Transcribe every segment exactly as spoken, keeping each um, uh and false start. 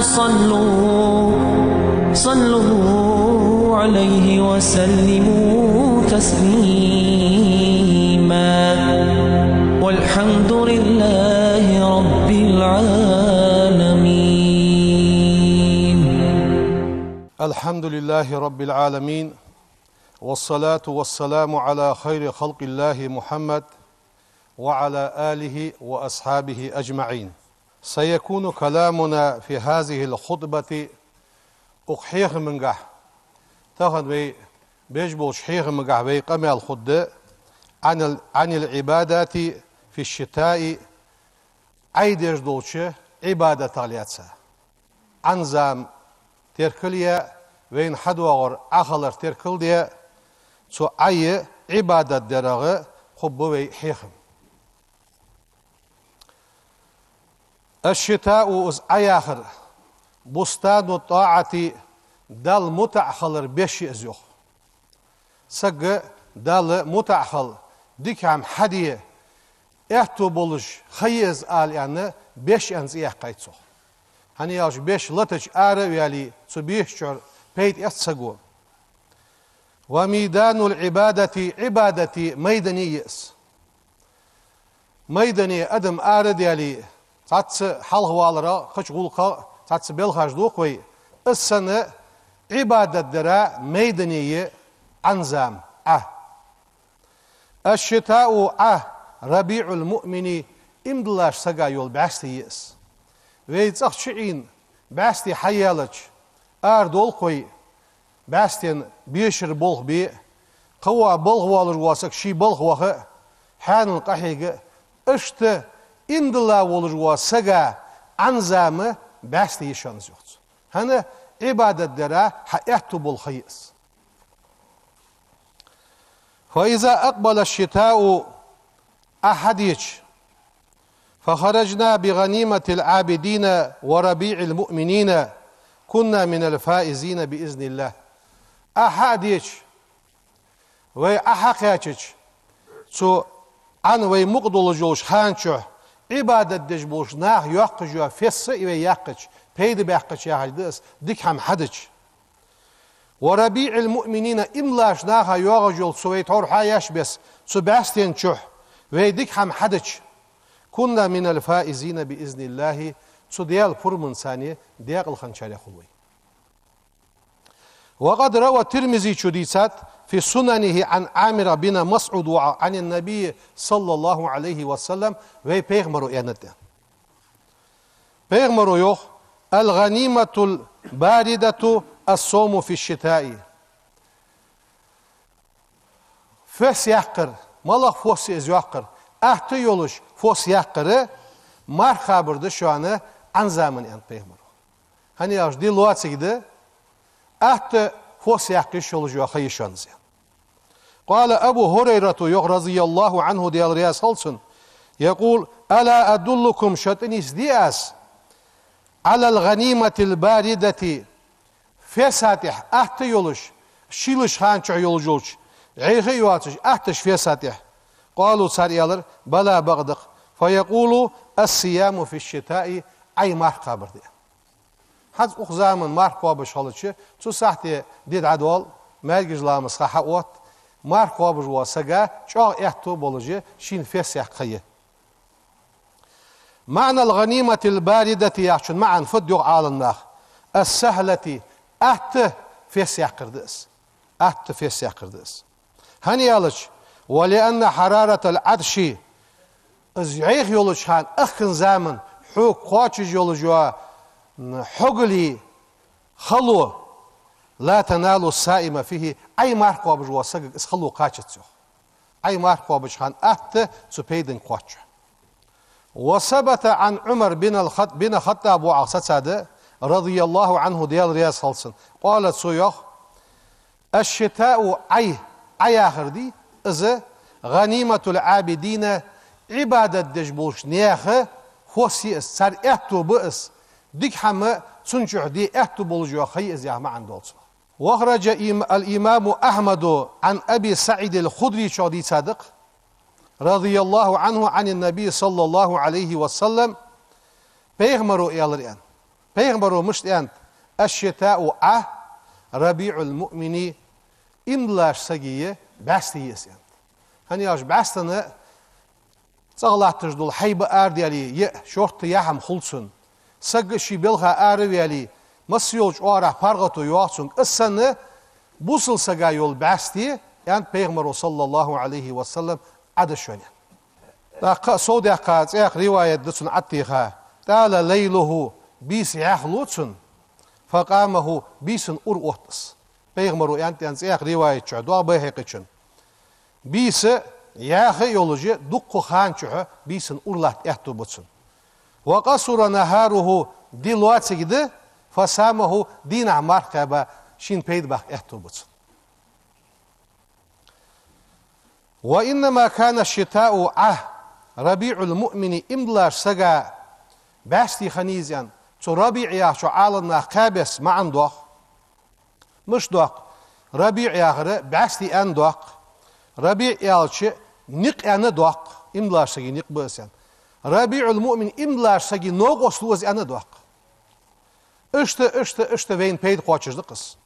صلوا، صلوا عليه وسلموا تسليما. والحمد لله رب العالمين. الحمد لله رب العالمين، والصلاة والسلام على خير خلق الله محمد وعلى آله وأصحابه أجمعين. سيكون كلامنا في هذه الخطبة, укх хьехамагахь, тахан вай беш болча хьехамагахь вай къамаьл хургда, عن ال-، عن العبادات في الشتاء, Ӏай деш долча Ӏибадатах лаьца. Ӏан зама теркал е, вайна хьадоагӀар Ӏа хилар теркал де, цу Ӏай Ӏибадат дарах хургба вай хьехам. الشتاء, из Ӏа яхар, بستان الطاعة, Далла мутӀахьа хилара беш я из, йоах. Саг Далла мутӀахьа хила, дика хӀама хьаде, аьттув болаш ха я из ала аьнна, беш аьнна цӀи яьккхай цох. ХӀана аьлча беш латача ара а ваьле, цу бешачура пайда эц саго. وميدان العبادة, Ӏибадата майдане я из. Майдане адам ара а даьле, цхьацца хьалхаваларах, кхыча гӀулакхах, цхьацца белхаш доху вай, из санна Ӏибадат дара майдане я Ӏан зама, Ӏа. الشتاء, Ӏа, ربيع المؤمن, иман долаш сага йола бӀаьсте я из. Вай цӀагӀа чу Ӏийна бӀаьсте хьаяьлча, ара долу-кх вай, бӀаьстен бешара болх бе а, кхо балха волаш вола саг ший балха ваха а, хьанал къахьега а, иштта иман дола волаш вола сага Ӏан зама бӀаьсте я шоана из, йоах цо. ХӀана, Ӏибадат дара хьан аьттув болу ха я из. فإذا أقبل الشتاء, Ӏа хьадеча, فخرجنا بغنيمة العابدين وربيع المؤمنين كنا من الفائزين بإذن الله. Ӏа хьадеча, вай Ӏа хьакхаьчача, цу Ӏан вай мукъа долаш йолча хана чухь Ӏибадат деш болча наха йоаккхаш йола фесса а вай яьккхача, пайда баьккхача яхаш да из, дика хӀама хьадича. وربيع المؤمنين, иман долаш наха йоагӀаш йолча цу вай тхьовра хьаяьш бесса, цу бӀаьстен чухь вай дика хӀама хьадича, كنا من الفائزين بإذن الله, цу Даьла пурманца декъала хинначарех хул вай. وقد روى الترمذي, дийцад, في سننه عن عامر بن مسعود عن النبي صلى الله عليه وسلم, вай пайхамара аьннад. Пайхамара йоах: الغنيمة الباردة الصوم في الشتاء. Фос яккхар, малагӀа фос я из йоаккхар, атта йолаш фос яккхар, марха кхабар да шоана Ӏан заман, аьннад пайхамара. ХӀана аьлча ди лоций да, атта фос яккха йиш йолаш йола ха я шоана из. قال أبو هريرة, йоах, رضي الله عنه, Даьла раьза хилва цунна, يقول: ألا أدلكم, шо тӀанисде аз, على الغنيمة الباردة, феса тӀехь, атта йолаш, шийлача хана чухь йолаш йолча, Ӏеха а йоацаш, аттача феса тӀехь? قالوا, цар аьлар: بلى, бакъда-кх. فيقول: الصيام في الشتاء, Ӏай марха кхабар да. ХӀанз укх заман марха кхобаш хилча, цу сахьте ди дӀадоал, маьркӀажа ламаза ха хьаотт, марха кхобаш вола сага чӀоагӀа аьттув болаш я, шийна фос яккха ха я. معنى الغنيمة الباردة яхачун маӀан фуд, йоах Ӏаламнаха: السهلة, атта фос яккхар да из. Атта фос яккхар да из. ХӀана аьлча, ولأن حرارة العطش, из Ӏеха йолча хана, ахкан заман, хьога кхоачаш йолаш йола хьогал, хало, لا تنال الصائم فيه, Ӏай марха кхобаш вола сагага из хало кхачац, йоах. Ӏай марха кхобача хана атта цу пайданга кхоач. وثبت عن عمر بن الخط-، بن الخطاب, воӀах сацад, رضي الله عنه, Даьла раьза хилва цунна, قال, цо йоах: الشتاء, Ӏай, Ӏай яхар дий, из غنيمة العابدين, Ӏибадат деш болча наьха фос я из, цар аьттув ба из, дика хӀама цун чухь де аьттув болаш йола ха я из яха маӀан долаш. وأخرج الإم-، الإمام أحمد عن أبي سعيد الخدري, цо дийцад-кх, رضي الله عنه عن النبي صلى الله عليه وسلم, пайхамара аьлар, аьнна. Пайхамаро мишта аьннад: «الشتاء عه ربيع المؤمن», иман долаш сага бӀаьсти я из аьннад. ХӀана аьлча бӀаьстенна цӀагӀа латташ дола хьайба арадаьле, е шортта яхь-м хул цунна. Саг ший балха ара а ваьле, масса йолча оагӀорахьа паргӀато йоагӀа цунга. Из санна бусалба сага йола бӀаьсти, аьннад Пайхамаро, صلى الله عليه وسلم, Ӏа да шоана. ТӀаккха а совдаьккха цхьаькха риваят да цунна Ӏаттиха: «طال ليله», бийса яхлу цунна, «فقامه», бийсан ура отт из. Пайхамаро аьннад цхьаькха риваят чу, доагӀа Байхьакъичун. Бийса яха а йолаш, дукха ха чухь бийсан ура латта аьттув ба цунна. «وقصر نهاره», ди лоаца да, «فصامه», дийнахьа марха кхаба, шийна пайда баккха аьттув ба цунна. «وإنما كان الشتاء عه ربيع المؤمن», иман долаш сага бӀаьсти хиннай из аьнна, цу РабиӀ яхачо Ӏаламнаха кхаь бесса маӀан доаккх. Мишта доаккх? РабиӀ яхар бӀаьсти аьнна доаккх. РабиӀ аьлча никъ аьнна доаккх, иман долаш сага никъ ба из аьнна. «ربيع المؤمن», иман долаш сага новкъостал ва из аьнна доаккх. Иштта, иштта, иштта вайна пайда кхоачаш да-кх из.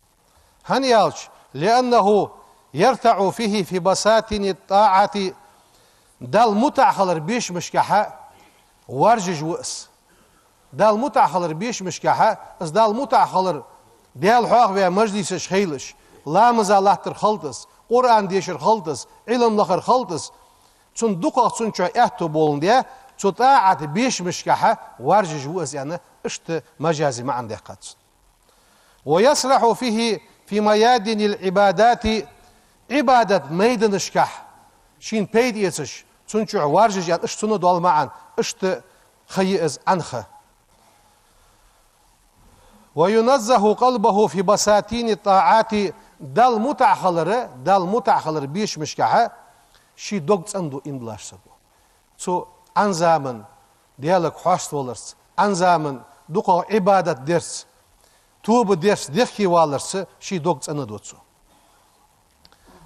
ХӀана аьлча: «لأنه يرتع فيه في بساتين الطاعة», Далла мутӀахьа хилара бешамашкахьа варжаш ва из. Далла мутӀахьа хилара бешамашкахьа, из Далла мутӀахьа хилар, Даьла хьоахаве мажлисаш хийла из, ламаза латтар хийла из, Къуръан дешар хийла из, Ӏилма лахар хийла из, цунна дукхагӀа цун чу аьттув боландаь, цу тӀаӀата бешамашкахьа варжаш ва из аьнна, иштта мажази маӀан даьккхад цо. «ويسرح فيه في ميادين العبادات», Ӏибадата майданашкахь шийна пайда эцаш, цун чу варжаш аьнна, иштта цунна дола маӀан, иштта ха я из Ӏанха. «وينزه قلبه في بساتين الطاعات», Далла мутӀахьа хилара, Далла мутӀахьа хилара бешамашкахьа ший дог цӀенду иман долаш саго. Цу Ӏан заман Даьлага хьаставаларца, Ӏан заман дукхагӀа Ӏибадат дарца, тоба дарца дехкеваларца ший дог цӀенду цо.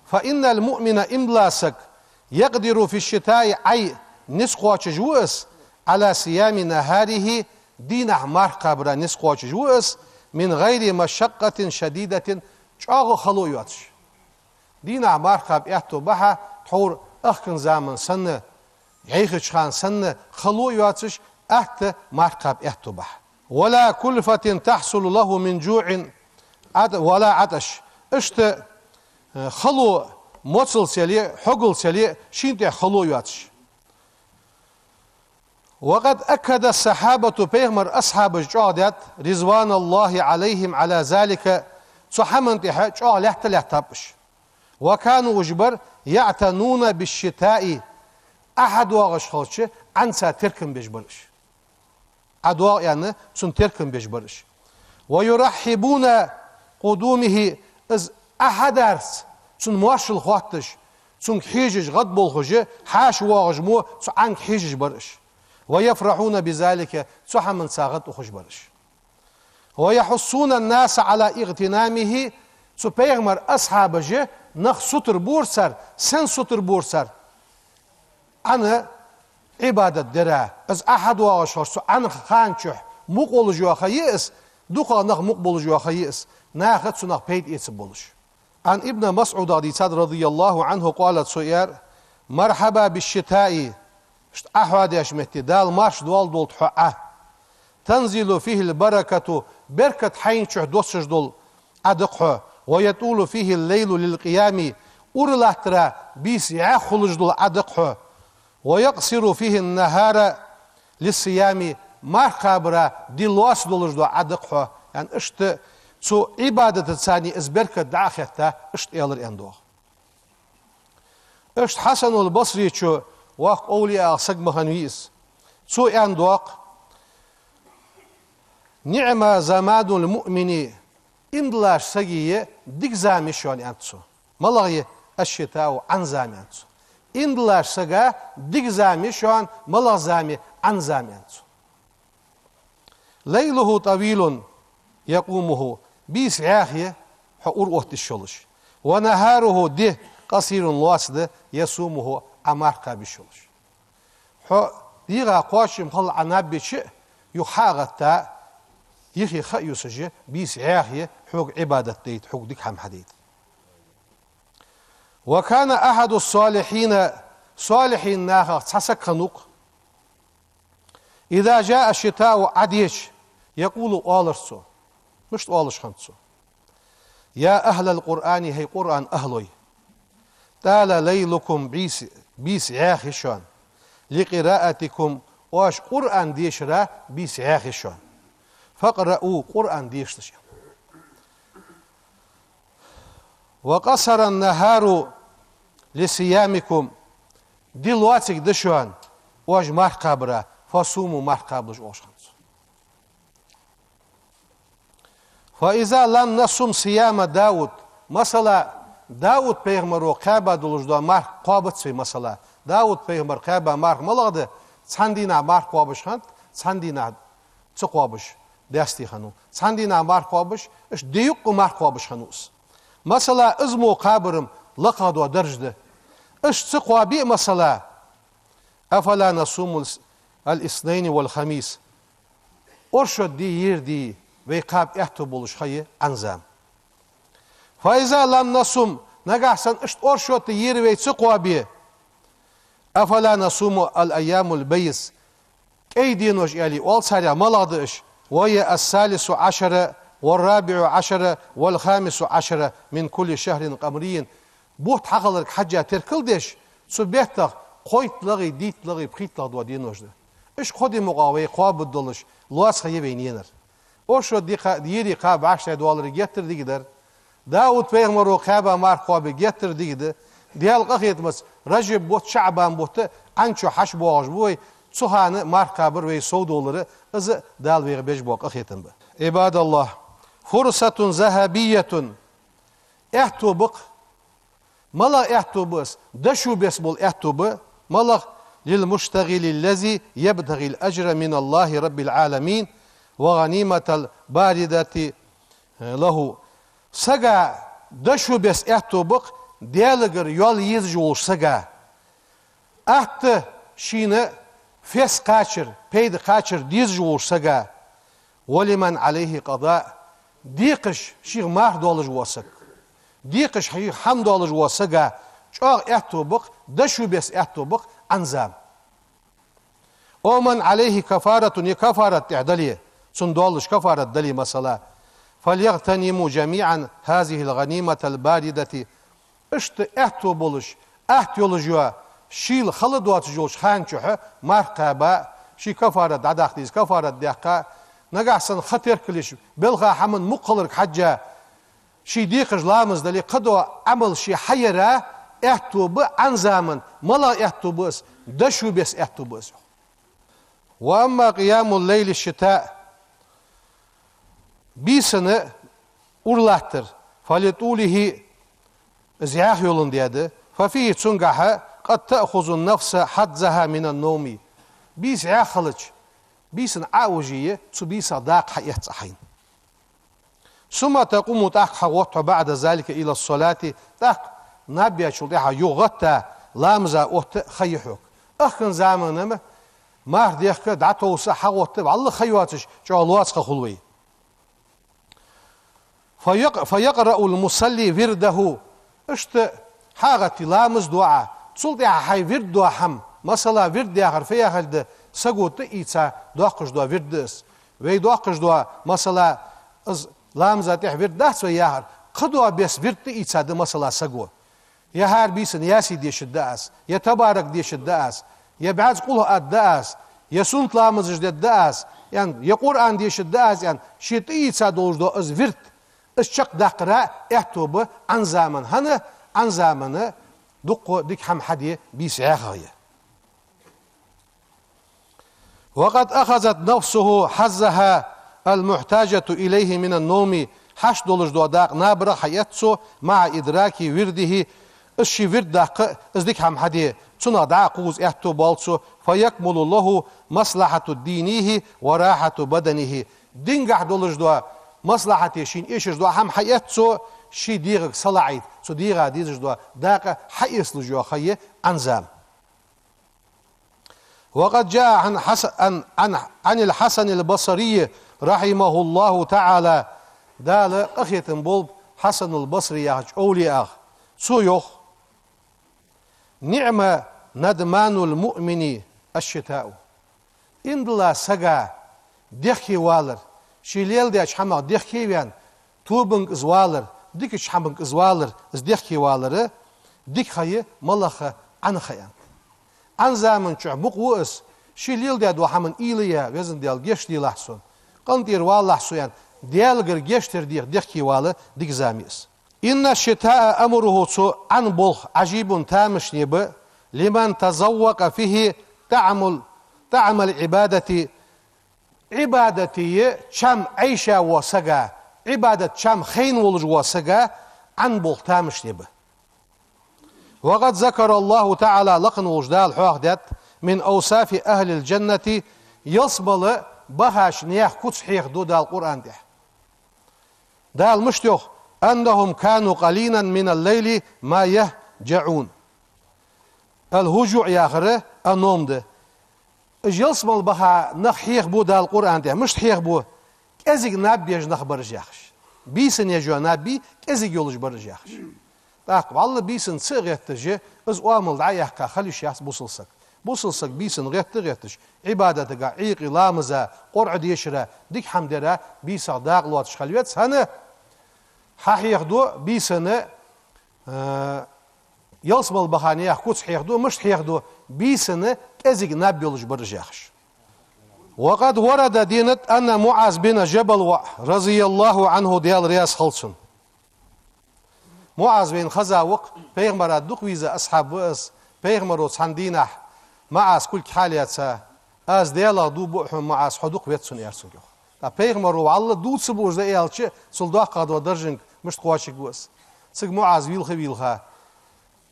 «فإن المؤمن», иман долаш саг, «يقدر في الشتاء», Ӏай низ кхоачаш ва из, «على صيام نهاره», дийнахьа марха кхабара низ кхоачаш ва из, «من غير مشقة شديدة», чӀоагӀа хало йоацаш. Дийнахьа марха кхаба аьттув бахьа, тхьовра ахкан заман санна, йӀайхача хана санна, хало йоацаш, атта марха кхаба аьттув бахьа. «ولا كلفة تحصل له من جوع عط-، ولا عطش». Иштта, э, хало, моцалца яле, хьогалца яле, шийна тӀа хало йоацаш. «وقد أكد الصحابة», пайхамара асхьабаша чӀоагӀдаьд, «رضوان الله عليهم على ذلك», цу хӀаман тӀехьа чӀоагӀа лаьтта лаьттаб уж. «وكانوا», уж бар, «يعتنون بالشتاء», Ӏа доагӀаш хилча, Ӏанца теркам беш бар уж. Ӏа доагӀа аьнна, цунна теркам беш бар уж. «ويرحبون بقدومه», из Ӏа хьадарца, цунна моаршал хоатташ, цунга хьежаш, гӀадболхаш, хьаша воагӀаш мо цу Ӏанга хьежаш бар уж. «ويفرحون بذلك», цу хӀаманца гӀадухаш бар уж. «ويحثون الناس على اغتنامه», цу пайхамара асхьабаша нах сутара бора цар, сенна сутара бора цар? Ӏана Ӏибадат дара, из Ӏа хьадоагӀаш хилча, цу Ӏан хана чухь мукъа волаш йола ха я из, дукхагӀа нах мукъа болаш йола ха я из, наха цунах пайда эца болаш. Ӏан Ибн МасӀудах дийцад, رضي الله عنه قال, цо аьлар: «مرحبا بالشتاء», иштта Ӏа хьоадеш метте, Дала марша доаладолда хьо Ӏа. «تنزل فيه البركة», беркат хьайна чухь доссаш дола Ӏа да-кх хьо. «ويطول فيه الليل للقيام», ура латтара бийса яххулаш дола Ӏа да-кх хьо. «ويقصر فيه النهار للصيام», марха кхабара ди лоаца долаш дола Ӏа да-кх хьо. Яъни иштта цу Ӏибадатаца из беркат дӀа а хетта, иштта аьлар аьнна доагӀа. Иштта Хьасанул Басричо, воккха овлияах саг ма хиннавий из, цо аьнна доагӀа: «نعم زمان المؤمن», иман долаш сага дика зама я шоана, аьннад цо. МалагӀа я? «الشتاء», Ӏан зама, аьннад цо. Иман долаш сага дика зама я шоана, малагӀа зама я? Ӏан зама, аьннад цо. «ليله طويل يقومه», бийса яха я, хьо ура отта йиш йолаш. «ونهاره», ди, «قصير», лоаца да, «يصومه», Ӏа марха кхаба йиш йолаш. Хьо дегӀа кхоачам хилла Ӏа наб бича, юха хьа а гӀатта, Юхе ха юсаже, бийса Ӏехе, хьога Ӏибадат дайта, хьога дика хӀама хьадайта. وكان أحد الصالحين, салихӀин нахах цхьа саг хиннав-кх, إذا جاء الشتاء, Ӏа деча, يقول, оалар цо. Мишта оалаш хиннад цо: يا أهل القرآن, хӀай Къуръан ахӀлой, طال ليلكم, бийса, бийса Ӏехай шоана, لقراءتكم, оаш Къуръан дешара бийса Ӏехай шоана, فاقرؤوا, Къуръан дешалаш. وقصر النهار لصيامكم, ди лоацига да шоана оаш марха кхабара, فصوموا, марха кхабалаш, оалаш хиннад цо. فإذا لم نصم صيام داود, масала, Дауд пайхамаро кхаьба долаш дола марха кхоабац вай, масала. Дауд пайхамаро кхаьба марха малагӀа да? Цхьан дийнахьа марха кхоабаш хиннад, цхьан дийнахьа ца кхоабаш, даьсса хиннав. Цхьан дийнахьа марха кхоабаш, иштта ди юкъе марха кхоабаш хиннав из. Масала, из мо кхабар-м лакхагӀа дола дарж да. Иштта ца кхоабе а, масала, أفلا نصوم الاثنين والخميس, оршот ди, ер ди вай кхаба аьттув болаш ха я, Ӏан зама. فإذا لم نصم, нагахьа санна иштта оршот а, ер а вай ца кхоабе, أفلا نصوم الأيام البيض, кӀай денош аьле оал царех, малагӀа да уж? وهي الثالث عشر والرابع عشر والخامس عشر من كل شهر قمري. Бутт хьахиларга хьежжа теркалдеш, цу беттах кхойтталагӀеи, дейтталагӀеи, пхийтталагӀеи дола денош да. Иштта кхо ди мукъагӀа вай кхоабаш долаш, лоаца ха я вайна енар. Оршот ди кха-, ери кхаба вӀаштӀехьадоалар геттара дика дар. Дауд пайхамаро кхаьба марха кхоабе геттара дика да. Даьла къахетамца Ражаб бутт, ШаӀбан бутт Ӏан чу хьаьша боагӀаш ба вай, цу хана марха кхабар вай совдоалар, из Дала вайга беш бола къахетам ба. عباد الله, فرصة ذهبية, аьттув ба-кх. МалагӀа аьттув ба из? Дошув беса бола аьттув ба. МалагӀа? للمشتغل الذي يبتغي الأجر من الله رب العالمين وغنيمة الباردة له. Сага дошув беса аьттув ба-кх Даьлагара йоал езаш волча сага. Атта шийна фес кхачар, пайда кхачар дезаш волча сага. ولمن عليه قضاء, декхаш шийх марха долаш вола саг. Декхаш шийх хӀама долаш вола сага чӀоагӀа аьттув ба-кх, дошув беса аьттув ба-кх Ӏан зама. أو من عليه كفارة, е кафарат тӀехь дале, цунна долаш кафарат дале, масала. فليغتنموا جميعا هذه الغنيمة الباردة. Иштта аьттув болаш, атта йолаш йола, шийла хала доацаш йолча хана чухь марха кхаьба, ший кафарат дӀадаккха деза, кафарат даьккха, нагахьа санна ха теркалъеш, балха хӀаман мукъа хиларга хьежжа, ший декхаш ламаз дале, кхыдола Ӏамал ше хьаяра аьттув ба Ӏан зама. МалагӀа аьттув ба из? Дошув беса аьттув ба из. وأما قيام الليل الشتاء, бийсанна ура латтар, فلطوله, из яха йоландаь да, ففيه, цунгахьа قد تأخذ النفس حظها من النوم. Бийса яха хилча, бийсанна Ӏовижийя, цу бийсах дакъа хьаэц Ӏа хьайна. ثم تقوم, тӀаккха хьагӀотт хьо, بعد ذلك إلى الصلاة, тӀаккха наб яьчул тӀехьагӀа юхагӀатта, ламаза отта ха я хьога. Ахкан заманам марха дехка, дӀатовса, хьагӀотта, вӀалла ха йоацаш, чӀоагӀа лоаца ха хул вай. فيق-, فيقرأ المصلي ورده. Иштта хьагӀатте ламаз ду Ӏа, цул тӀехьа хьай вирд дола хӀама, масала, вирд яхар фу яхилга да? Саго тӀаийца доаккхаш дола вирд да из. Вай доаккхаш дола, масала, из ламаза тӀехь вирд дац вай яхар, кхыдола беса вирд тӀаийца да, масала, саго. Е хӀара бийсанна Ясин дешаргда аз, е Табарак дешаргда аз, е бӀаьзза къулхӀу аргда аз, е суннат ламазаш дергда аз, аьнна, е Къуръан дешаргда аз, аьнна, ше тӀаийца долаш дола из вирд, из чакхдаккхара аьттув ба Ӏан зама. ХӀана? Ӏан зама дукха дика хӀама хьаде бийса яхагӀа я. وقد أخذت نفسه حظها المحتاجة إليه من النوم, хьашт долаш дола дакъа набарах хьаэц цо, مع إدراك ورده, из ший вирд даккха, из дика хӀама хьаде, цунах дӀа а кхувза аьттув боал цо, فيكمل له مصلحة دينه وراحة بدنه. Дингахь долаш дола маслахьате шийна эшаш дола хӀама хьаэц цо, ший дегӀага салаӀийта, цу дегӀа дезаш дола дакъа хьаэцалуш йола ха я Ӏан зама. وقد جاء عن حس-، عن، عن، عن الحسن البصري رحمه الله تعالى, Дала къахетам болба Хьасанул Басри яхача овлияга. Цо йоах: نعم ندمان المؤمن الشتاء. Иман долча сага дехкевалар, ше леладеча хӀамах дехкеваьнна, тобанга из валар, дикача хӀаманга из валар, из дехкевалар дика ха я, малагӀа ха, Ӏан ха я. Ӏан заман чухь мукъа ва из, ше леладаь дола хӀама уйла яь, Везан Даьла, гешт делахь сона, къинтӀера валалахь со аьнна, Даьлагара гешт дар деха дехкевала дика зама я из. إن الشتاء أمره, цу Ӏан болх, عجيب, тамашийна ба, لمن تذوق فيه طعم ال-, طعم العبادة, Ӏибадата чам Ӏайша вола сага, Ӏибадата чам хайна волаш вола сага Ӏан болх тамашийна ба. وقد ذكر الله تعالى, лакха волча Дала хьоахадаьд, من أوصاف أهل الجنة, ялсмала бахача наьха куц хьехаду Дала Къуръан тӀа. Дала мишта йоах: أنهم كانوا قليلا من الليل ما يهجعون. الهجوع яхар а ном да. Уж ялсмала баха нах хьехабу Дала Къуръан тӀа. Мишта хьехабу? КӀезига наб еш нах бар уж яхаш. Бийсанна еш йола наб бий, кӀезига йолаш бар уж яхаш. ТӀаккха вӀалла бийсанна ца а гӀетташ, из оамал дӀа а яьккха, хила йиш яц бусалба саг. Бусалба саг бийсанна гӀетта а гӀетташ, Ӏибадатага, Ӏийкъи, ламаза, Къуръа дешара, дика хӀама дара бийсах дакъа лоацаш хила веза. ХӀана? Хьахьехаду бийсанна, а, ялсмала баха наьха куц хьехаду, мишта хьехаду? Бийсанна кӀезига наб йолаш бар уж яхаш. وقد ورد, денад, أن معاذ بن جبل, رضي الله عنه, Даьла раьза хилва цунна. МуӀаз вайна хеза ва-кх, Пайхамара дукха веза асхьаб ва из. Пайхамаро цхьан дийнахьа МуӀаза кулг хьалаьца: «Аз Даьлах дув буъ хьона, МуӀаз, хьо дукха веза сона», — аьлар цунга, йоах. ТӀаккха Пайхамаро вӀалла дув ца буаш да аьлча, цул доккхагӀа дола даржанга мишта кхоачаргва из? Цига МуӀаз вийлха-вийлха: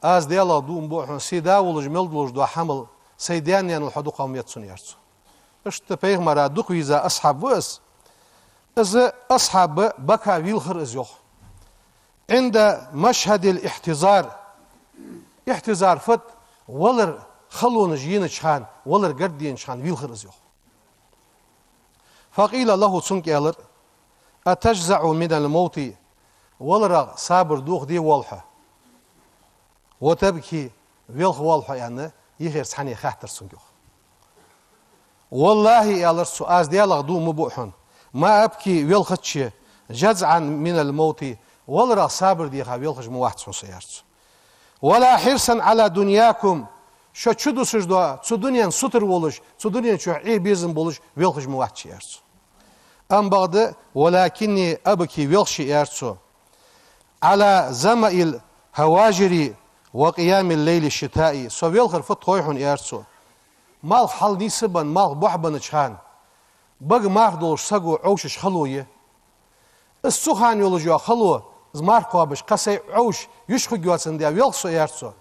«Аз Даьлах дув ма буъ хьона, сай да волаш мел долаш дола хӀамал, сай даь-наьнал хьо дукха ма веза сона», — аьлар цо. Иштта Пайхамара дукха веза асхьаб ва из. Из асхьаб бака вийлхар из, йоах. عند مشهد الاحتضار. Ихьтизар фат, валара халонаш енача хана, валара гаргаденача хана вийлхар из, йоах. فقيل له, цунга аьлар: «أتجزع من الموت؟» Валарах сабар дохаде воалл хьо? «وتبكي», велха воалл хьо, аьнна, юхера цхьанне хаьттар цунга, йоах. «والله», — аьлар цо, — «аз Даьлах дув ма буъ хьона, ما أبكي, велхача, جزعا من الموت, валарах сабар деха велхаш ма вац хьона со», — аьлар цо. «ولا حرصا على دنياكم, шо чудусаш дола цу дунен сутара волаш, цу дунен чу Ӏе безам болаш велхаш ма вац шо», — аьлар цо. Амма бакъда: «ولكني أبكي, велх ше», — аьлар цо, «على ظمأ الهواجر وقيام الليل الشتاء, со велхар фуд хой хьона», — аьлар цо. Малх хьалнийсбенна, малх бохьабеннача хана, бага марха долаш саго Ӏовшаш хало я. Из цу хана йолаш йола хало, из марха кхоабаш, кхы сай Ӏовша юш хургйоацандаь велх со, аьлар цо.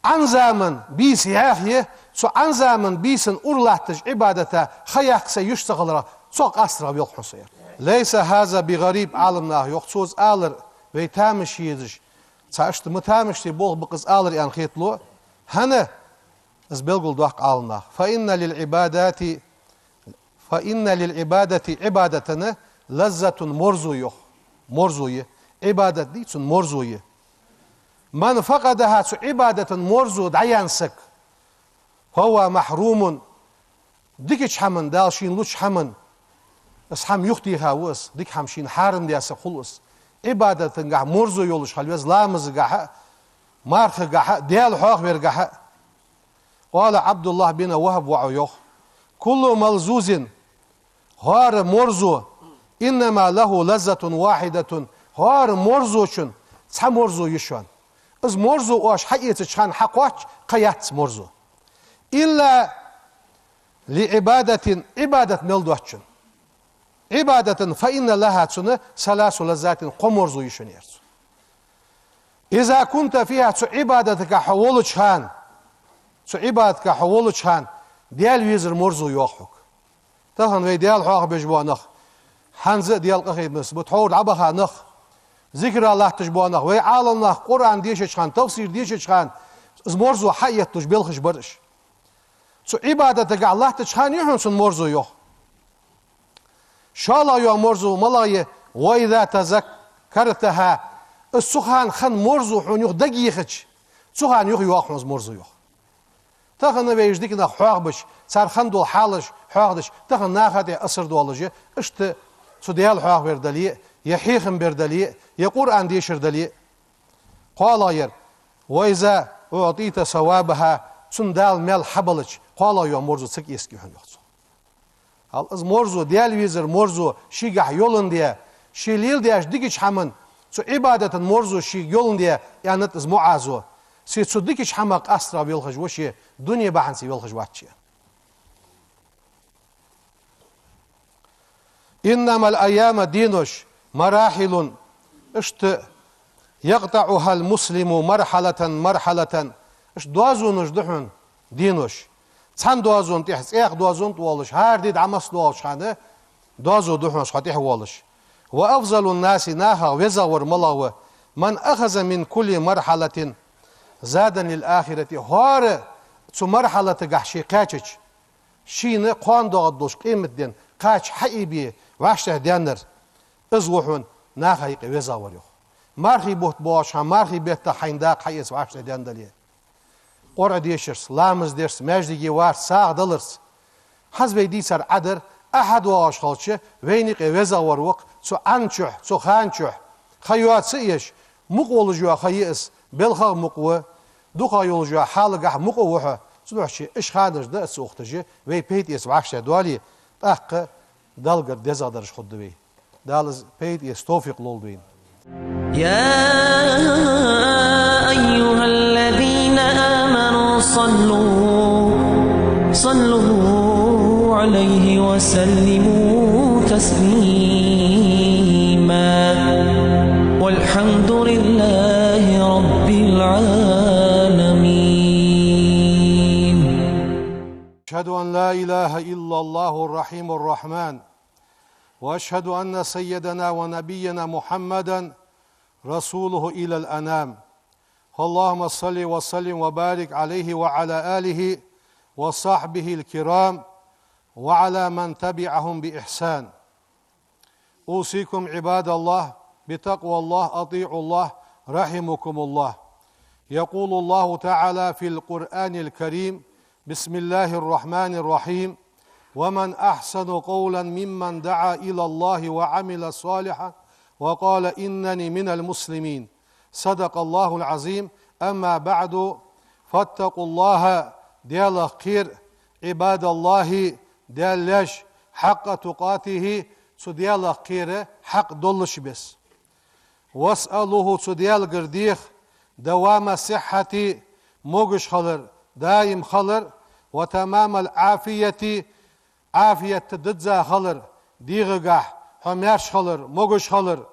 Ӏан заман бийса яхъе, цу Ӏан заман бийсан ура латташ Ӏибадата ха яккха сай юш ца хиларах, цох къастарах велх хьона со, аьлар. «ليس هذا بغريب», Ӏаламнаха йоах, цо из алар вай тамаш езаш, цхьа иштта ма тамашде болх ба-кх из алар аьнна хеталу. ХӀана? Из белгалдоаккх Ӏаламнаха. «فإن للعبادة, فإن للعبادة, Ӏибадата лаззатун, морзо, йоах. Морзо я. Ӏибадат дий, цун морзо я. من فقدها, цу Ӏибадата морзо дӀаяьнна саг, فهو محروم, дикача хӀаман, Дала шийна луча хӀаман, из хӀама юхатеха ва из, дика хӀама шийна хьарам даь саг хул из. Ӏибадатагахьа морзо йолаш хила веза, ламазагахьа а, мархагахьа а, Даьла хьоахавергахьа а». قال عبد الله بن وهب, воӀо йоах: «كل ملذوذ, хӀара морзо, إنما له لذة واحدة, хӀара морзочун цхьа морзо я шоана. Из морзо оаш хьаэцача хана хьакхоач, кхы яц морзо. إلا لعبادة, Ӏибадат мел доацачун. عبادة, فإن لها, цунна, ثلاث لذات, кхо морзо я шоана», — аьлар цо. «إذا كنت فيها, цу Ӏибадатагахьа хьо волча хана, цу Ӏибадатагахьа хьо волча хана, Даьла везар морзо я, йоах, хьога. Тахан вай Даьла хьоахабеш бола нах, хӀанз а Даьла къахетамца ба тхьовра дӀабаха нах, зикара латташ бола нах, вай Ӏаламнах Къуръан дешача хана, тафсир дешача хана, из морзо хьаэтталуш белхаш бар уж. Цу Ӏибадатагахьа латтача хана я хьона цун морзо, йоах. ШоллагӀа йоагӀа марзо малагӀа я: «وإذا تذكرتها». Из цу хана хинна марзо хьона юха дагайехача, цу хана юха йоагӀа хьона из марзо, йоах. Тахан вай уж дика нах хьоахабеш, цар хинна дола хьалаш хьоахадеш, тахан наха тӀа асар долаш я, иштта цу Даьла хьоахавар дале а, е хьехам бар дале а, е Къуръан дешар дале а. КхоалагӀъяр: «وإذا أعطيت ثوابها», цунна Дала маьл хьабелча, кхоалагӀа йоагӀа марзо цига эскай хьона, йоах цо. Хьал из марзо, Даьла везар марзо шийгахьа йоландаь, ше леладеш дикача хӀаман, цу Ӏибадата марзо шийга йоландаь, аьннад из МуӀазо. Се цу дикача хӀамах къастарагӀа велхаш ва ше, дуне бахьанца велхаш вац ше. «إنما الأيام», денош, «مراحل», иштта, «يقطعها المسلم مرحلة مرحلة», иштта доазонаш да хьона денош. Цхьан доазон тӀехьа цхьаькха доазон тӀа волаш, хӀара ди дӀа масса доагӀача хана доазув да хьона хьо тӀехьа волаш. «وأفضل الناس», нахах везагӀвар малагӀа ва: «من أخذ من كل مرحلة زادا للآخرة». ХӀара цу мархьалатагахьа ше кхаьчача, шийна кхоана доагӀаргдолча къематдийнахьа кхача хьаийбе вӀаштӀехьа даьннар, из ва хьона наха юкъе везагӀвар, йоах. Мархий бутт боагӀача хана, мархий беттах хьайна дакъа хьаэца вӀаштӀехьа даьнна дале, КъорӀа дешарца, ламаз дерца, маьждиге варца, сагӀа даларца. ХӀанз вай дийцар Ӏа дар, Ӏа хьадоагӀаш хилча, вайна юкъе везагӀвар ва-кх цу Ӏан чухь, цу хана чухь. Ха йоаца а еш, мукъа волаш йола ха я из, балхах мукъа ва, дукхагӀа йолаш йолча хьалагахьа мукъа ва хьо. Цудухьа уж ханаш дӀа а ца ухийташ, вай пайда эца вӀаштӀехьа доале, тӀаккха Даллагара дезагӀдараш хургда вай. Дала из пайда эца товфикъ лолда вайна. يا أيها الذين آمنوا صلوا، صلوا عليه وسلموا تسليما. والحمد لله رب العالمين. أشهد أن لا إله إلا الله الرحيم الرحمن، وأشهد أن سيدنا ونبينا محمدا رسوله إلى الأنام. اللهم صل وسلم وبارك عليه وعلى آله وصحبه الكرام وعلى من تبعهم بإحسان. أوصيكم عباد الله بتقوى الله، أطيعوا الله، رحمكم الله. يقول الله تعالى في القرآن الكريم: بسم الله الرحمن الرحيم. ومن أحسن قولا ممن دعا إلى الله وعمل صالحا وقال إنني من المسلمين. صدق الله العظيم. أما بعد، فاتقوا الله، Даьлах кхера, عباد الله، Даьла лаьш, حق تقاته، цу Даьлах кхера хьакъ долаш беса. واسألوه، цу Даьлагара деха, دوام الصحة، могаш хилар, даим хилар, وتمام العافية، Ӏафият дизза хилар, дегӀагахьа хьо маьрша хилар, могаш хилар.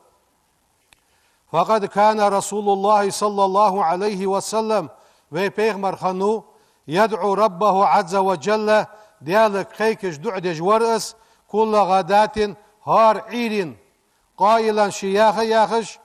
فقد كان رسول الله صلى الله عليه وسلم، вай пайхамар хиннав, يدعو ربه عز وجل، Даьлага кхайкаш дуӀа деш вар из, كل غداة، хӀара Ӏуйранна, قائلا، ше яха а яхаш: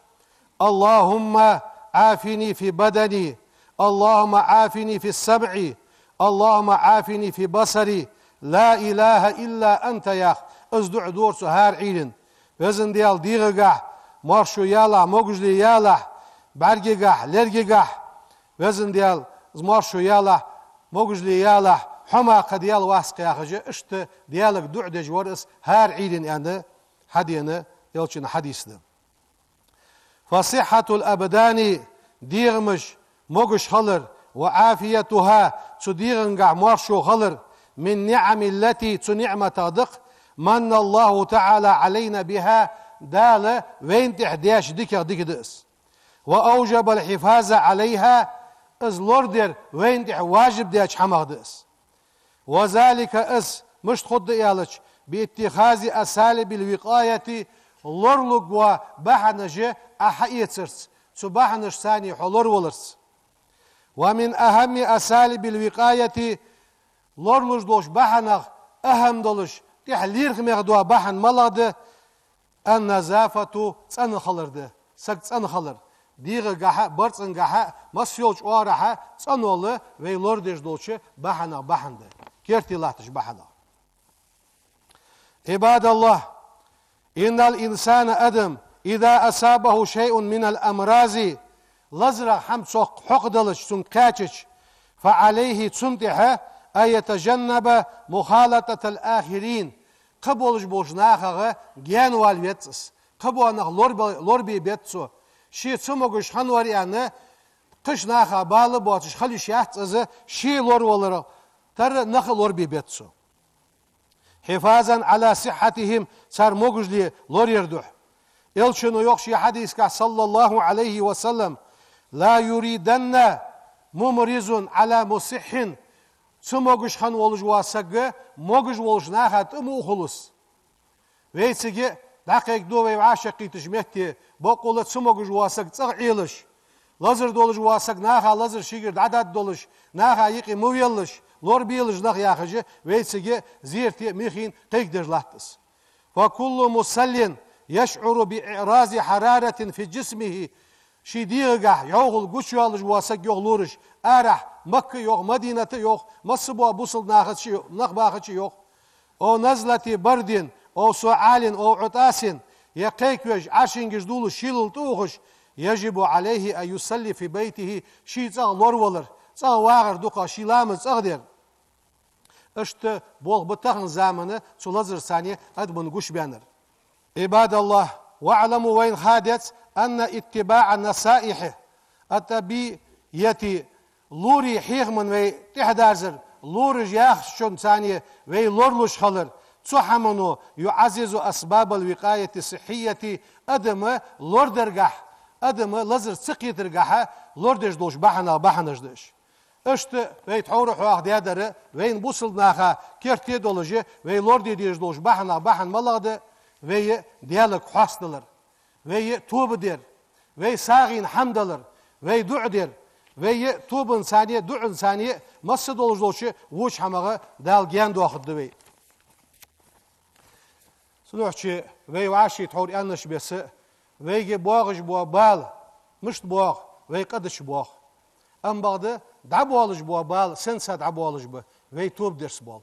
اللهم عافني في بدني، اللهم عافني في سمعي، اللهم عافني في بصري، لا إله إلا أنت, яха, из дуӀа дора цо хӀара Ӏуйранна. Везан Даьла, дегӀагахьа маршо ялахь, могашал ялахь, бӀаргагахьа, лергагахьа, Везан Даьла, из маршо ялахь, могашал ялахь, хьо мара кхы Даьла вац-кх, яхаш, иштта Даьлага дуӀа деш вар из хӀара Ӏуйранна, аьнна, хьадена Элчан хьадис да. فصحة الأبدان, дегӀамаш могаш хилар, وعافيتها, цу дегӀангахьа маршо хилар, من النعم التي, цу ниӀматех да-кх, من الله تعالى علينا بها, Дала вайна тӀехьа деш дикагӀа дика да из. وأوجب الحفاظ عليها, из лорадар вайна тӀехьа важиб даьча хӀамах да из. وذلك, из мишта хургда аьлча, باتخاذ أساليب الوقاية, лоралургвола бахьанаш Ӏа хьаэцарца, цу бахьанашца хьо лораваларца. ومن أهم أساليب الوقاية, лоралуш долча бахьанех ахӀам долаш, тӀехьа лерхӀаме дола бахьан малагӀа да? النظافة, цӀена хилар да. Саг цӀена хилар. ДегӀагахьа, барзкъангахьа, масса йолча оагӀорахьа цӀенол вай лорадеш долча бахьанех бахьан да. Керте латтача бахьанех. عباد الله, إن الإنسان, адам, إذا أصابه شيء من الأمراض, лазарах хӀама цох хьокхадалча, цунга кхаьчача, فعليه, цунна тӀехьа, أن يتجنب مخالطة الآخرين, кхыболаш болча нахах гаьнавала веза из. Кхыбола нах лорбе-, лорабе беза цо. Ше цамогаш хиннавар аьнна, кхыча наха бала боацаш хила йиш яц из, ше лораваларах тара нах лорабе беза цо. حفاظا على صحتهم, цар могашал лораяра духьа. Элчано йоах ший хьадисагахь, صلى الله عليه وسلم: لا يريدن ممرض على مصح, цамогаш хинна волаш вола саг могаш волча наха тӀа ма ухалва из. Вайцига дӀакхайкаду вай вӀашагӀкхийтача метте, боккъала цамогаш вола саг цӀагӀа Ӏелаш, лазар долаш вола саг наха лазар шийгара дӀадоадаш долаш, наха юкъе ма веллаш, лорабелаш нах, яхаш, вайцига зерате а, михийна а кхайкадеш латт из. فكل مصل يشعر بإعراض حرارة في جسمه, ший дегӀагахь йӀовхал гучайоалаш вола саг, йоах, лораша, арахьа Макка а йоах, Мадината а йоах, масса бола бусалба нахаца а, нах бахача а йоах, أو نزلة برد أو سعال أو عطاس, е кхайкавеш, Ӏаршингаш дулаш, шийлалла тӀаухаш, يجب عليه أن يصلي في بيته, ший цӀагӀа лоравалар, цӀагӀа вагӀар дукха, ший ламаз цӀагӀа дар. Иштта болх ба тахан заман цу лазарца цхьана адамашта гучабаьннар. عباد الله, واعلموا, вайна ха деза, أن اتباع النصائح الطبية, лорий хьехамна вай тӀехьадерзар, лораша яхачунца цхьана вай лоралуш хилар, цу хӀамано يعزز أسباب الوقاية الصحية, адам лорадергахьа, адам лазар ца кхетаргахьа лорадеш долча бахьанех бахьанаш да уж. Иштта вай тхьовра хьоахадаьдар, вайна бусалба наха керте долаш, вай лораде дезаш долча бахьанех бахьан малагӀа да? Вай Даьлага хьоастадалар, вай тоба дар, вай сагӀийна хӀама далар, вай дуӀа дар, вай тобанца цхьана, дуӀанца цхьана, масса долаш долча воча хӀамах Дала гаьна доахаргда вай. Цудухьа вай вӀаший тхьовра аьннача беса, вайга боагӀаш бола бала мишта боагӀа, вай къа дича боагӀа. Амма бакъда дӀабоалаш бола бала сенца дӀабоалаш ба, вай тоба дарца бола.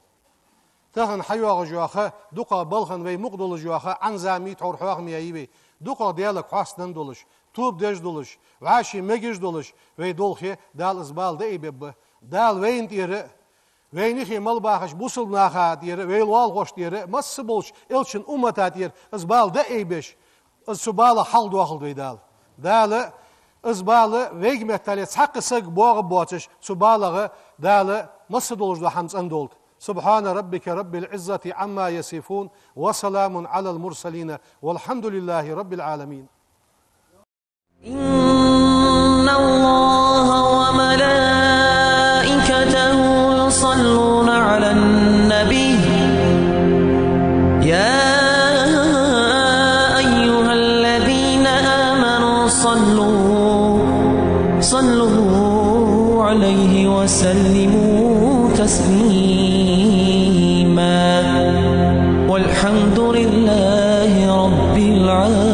Тахан хьайоагӀаш йола ха, дукха балха вай мукъа долаш йола ха, Ӏан зама тхьовра хьоахам яьй вай, дукха Даьлага хьоастанна долаш, тоба деш долаш, вӀаший мегаш долаш, вай долхе Дала из бала дӀаайбергба. Дала вайна тӀера а, вайна юхе мел бахача бусалба наха тӀера а, вай лоалахошта тӀера а, масса болча элчан уммата тӀера а из бала дӀаайбеш, из цу балах хьалхадоахалда вай Дала. Дала из бала вайга меттел цхьаккха саг боагӀаргбоацаш, цу балах Дала масса долаш дола хӀама цӀендолда. سبحان ربك رب العزة عما يصفون وسلام على المرسلين والحمد لله رب العالمين. إن الله وملائكته يصلون على النبي، يا أيها الذين آمنوا صلوا، صلوا عليه وسلموا تسليما. والحمد لله رب العالمين.